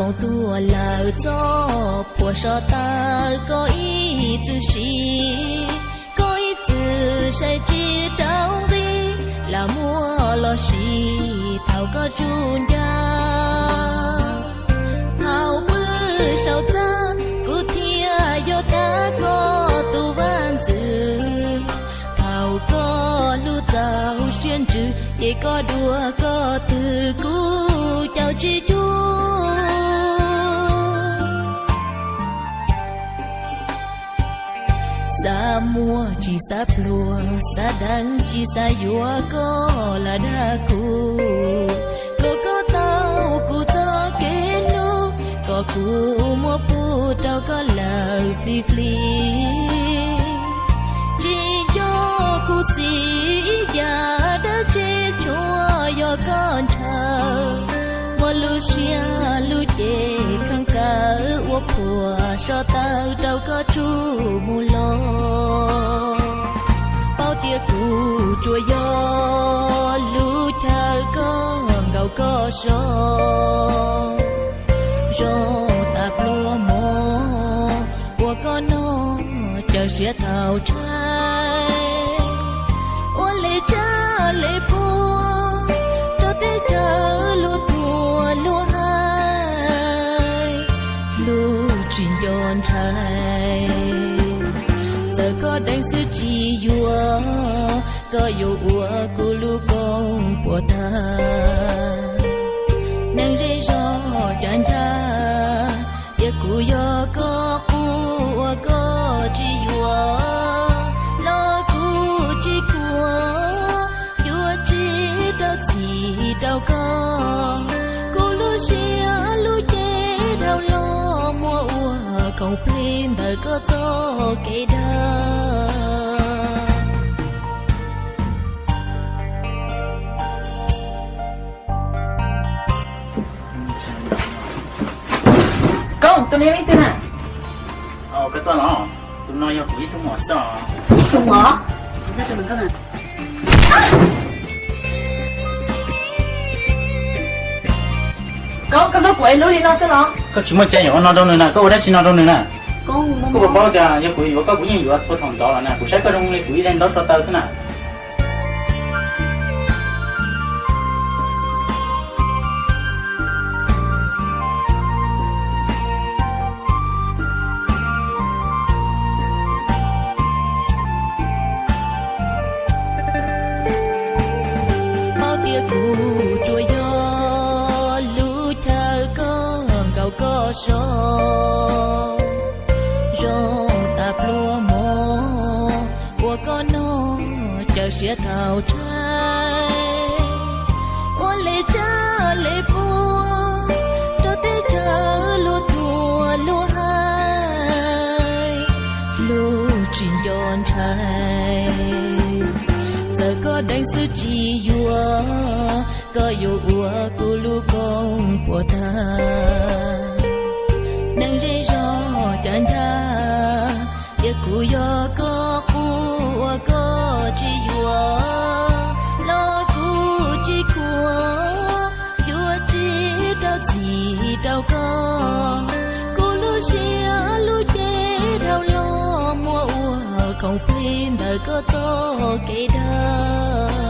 Tuaj lawm txoj phuam so taw koj ib txwm siv, koj ib txwm saib tsis rau nqi, lam muab los sim thaum koj tsuj ncaj. Thaum pw saum txaj kuv thiaj yuav thab koj tus vaj ntxwv. Thaum koj hlub txaus siab ntsws ces koj dua koj twg kuv caum tsis cuag. Xav muaj tsis xav pluag, xav deev tsis xav yuav koj lam dag kuv. Kom koj tau kuv txoj kev hlub, kom kuv muab pub rau koj lawm fli fli. Tsis nco kuv xim ib yam dab tsi, tsuas yog koj ntshaw. Muaj lub siab lub cev kheev kawm ua phuam so taw rau koj tsuj mus los. Paub tias kuv tsuas yog lub chaw koj nkaum koj so, zoo tas pluag mog ua koj noj, caw siav thaum tshaib. Ua li tsaj li puag rau teb chaws luag thuam luag hais, hlub tsis nco ntshai. Txawm koj deev xwb tsis yuav, koj yuav ua kuv lub koob puas tag. Neeg zej zog cav ncaj, tias kuv yog koj qub uas koj tsis yuav, los kuv tsis khuav, yuav tsis rau txim rau koj. Kuv lub siab lub cev dhau los muab ua khoom plig ntawm koj txoj kev dag. Koj, tus no leej twg na? Koj tuaj los? Tus no yog kuv ib tug muam xwb. Tus muam? Koj, koj hlub kuv es hlub li no xwb los? Koj tsis muaj cai yuav ua no rau nws na, koj ua dab tsi no rau nws na? Koj puas paub tias yog kuv yuav koj kuv yeej yuav puag thaum ntxov los na, kuv saib koj zoo li kuv ib daim ntaub so taw xwb na. Paub tias kuv tsuas yog lub chaw koj nkaum koj so, zoo tas pluag mog ua koj noj, caw siav thaum tshaib. Ua li tsaj li puag rau teb chaws luag thuam luag hais, hlub tsis nco ntshai. Txawm koj deev xwb tsis yuav, koj yuav ua kuv lub koob puas tag. Neeg zej zog cav ncaj, tias kuv yog koj qub uas koj tsis yuav, los kuv tsis khuav, yuav tsis rau txim rau koj. Kuv lub siab lub cev dhau los muab ua khoom plig ntawm koj txoj kev dag.